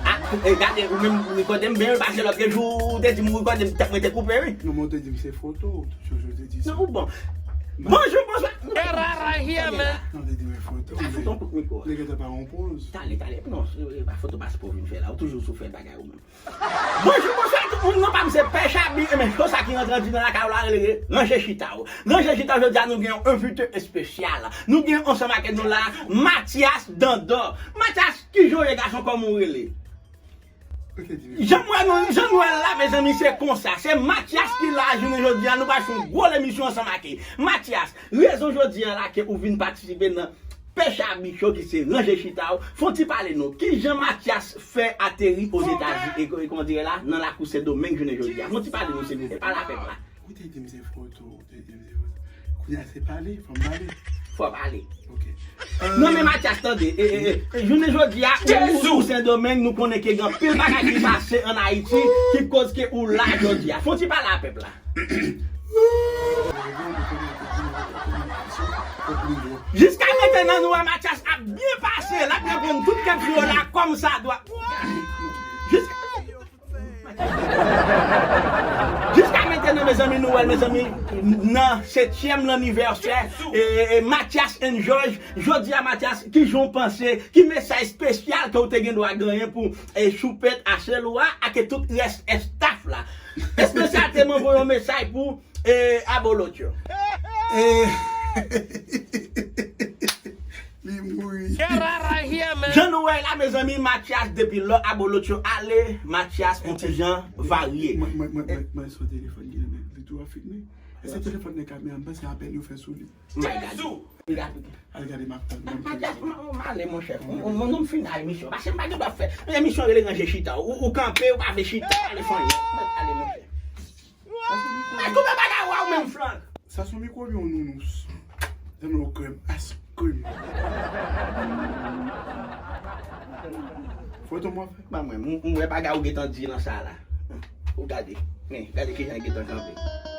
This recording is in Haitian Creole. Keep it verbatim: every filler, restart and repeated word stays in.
Ah, e gade, ou menm ou rekòde m byen, paske lòt jou ou te di m ou rekòde m, tèt mwen te koupe, wi. Non, men ou te di m se foto, toujou ou te di sa. Non, ou bon. Bonjou, bonswa. Tande la. Non, ou te di m foto. Sa foto yon kout mikwo. Nèg la pa yon poz. Tande, tande. Non, se pa foto paspò vin fè la. Ou toujou sou fè bagay ou menm. Bonjou, bonswa tout moun, non pa m se Pè Chabi, e men cho sa ki rantre andidan lakay ou la rele Ranje Chita w. Ranje Chita w, jodi a nou gen yon envite espesyal. Nou gen ansanm ak nou la, Matyas Dandò. Matyas, kijan w ye gason, kòman w rele? Jan m wè nou, jan nou wè l la, mezanmi, se konsa. Se Matyas ki la jounen jodi a, nou pral fè yon gwo lemisyon ansanm ak li. Matyas, rezon jodi a la ke ou vin patisipe nan Pè Chabi Cho ki se Ranje Chita w, fè yon ti pale nou. Kijan Matyas fè ateri Ozetazi e, e, kòman dire la, nan lakou Sendomeng jounen jodi a? Fè yon ti pale nou, silvouplè. Pale a pèp la. Ou te di m se foto, ou te di m se foto. Kounye a se pale, fò m pale. Fò pale. Ok. Non, men Matyas, tande. E, e, e, e, jounen jodi a, ou, ou, ou Sendomeng, nou konnen ke gen anpil bagay ki pase ann Ayiti ki koz ke ou la jodi a. Fè yon ti pale a pèp la. Jiska mentenan, nou wè Matyas ap byen pase, l ap reprann tout kèk jou yo la kòm sa dwa. Jiska, jiska mentenan, mezanmi, nou wè l, mezanmi, nan setyèm lannivèsè, e, e, e, Matyas and George. Jodi a, Matyas, kijan w panse, ki mesaj espesyal ke w te gen dwa genyen pou, e, Choupèt, Achelou a, ak tout rès estaf la? Espesyal te m voye yon mesaj pou, e, Abolotyo. E, li mouri. Jan nou wè la, mezanmi, Matyas, depi lò Abolotyo ale, Matyas, yon ti jan varye. Mwen, mwen, mwen, mwen, mwen sou telefòn, li tou ap filme. E se telefòn nan kamera, m panse apèl yo fè sou li. My God. Al gade m ap tann, ban m kriye. Matyas, m, m ale, monchè. M, m, m, m fin nan emisyon. Paske m pa gen dwa fè. Emisyon rele Ranje Chita. Ou, ou kanpe, ou pa vle chita, ale fè anyen. Mwen ale, monchè. Ay, koupe bagay ou a ou menm, Frank. Sa se yon mikwo oubyen yon nounous? Zanmi w krèm, as krèm. Foto m w ap fè? Ban mwen, m, m wè bagay ou gentan di lan sa la. Ou gade. Men, gade kijan l gentan kanpe.